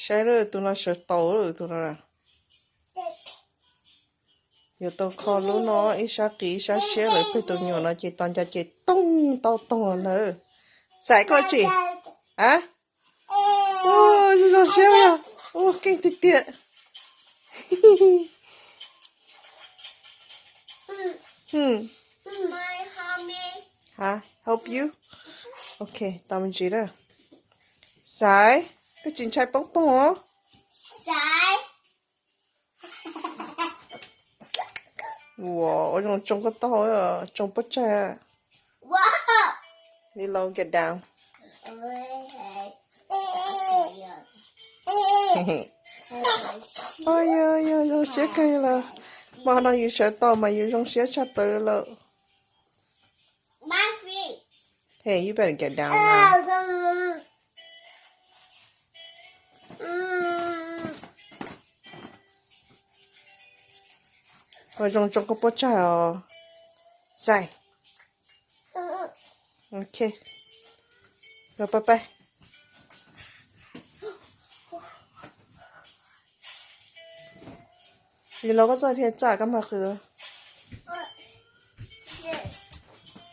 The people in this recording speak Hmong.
Saib lawm, tus no sawv tau lawm, tus no. Yuav tau kho lub no ib sab qis ib sab siab lawm, peb tus nyuam no ces tos nco ces toog tau toog los ntag. Xais koj tsis? A, zoo zoo siab, ua keej tiag tiag. Help you? Ok, tau me ntsis lawm. Xais, koj tsis ntshai poob poog os? Ua, ua zoo tsoo koj taub hau, tsoo pob tsaig. Lilo, get down. Yog zoo siab kawg los. Hmo no yus sawv tau mas yus zoo siab tshaj plaws lawm. Hey, you better get down now. Ua zoo tsoo koj pob tsaig os. Xais. Ok. Los pab pab. Lilo, koj txawj dhia txaj koj mag qw.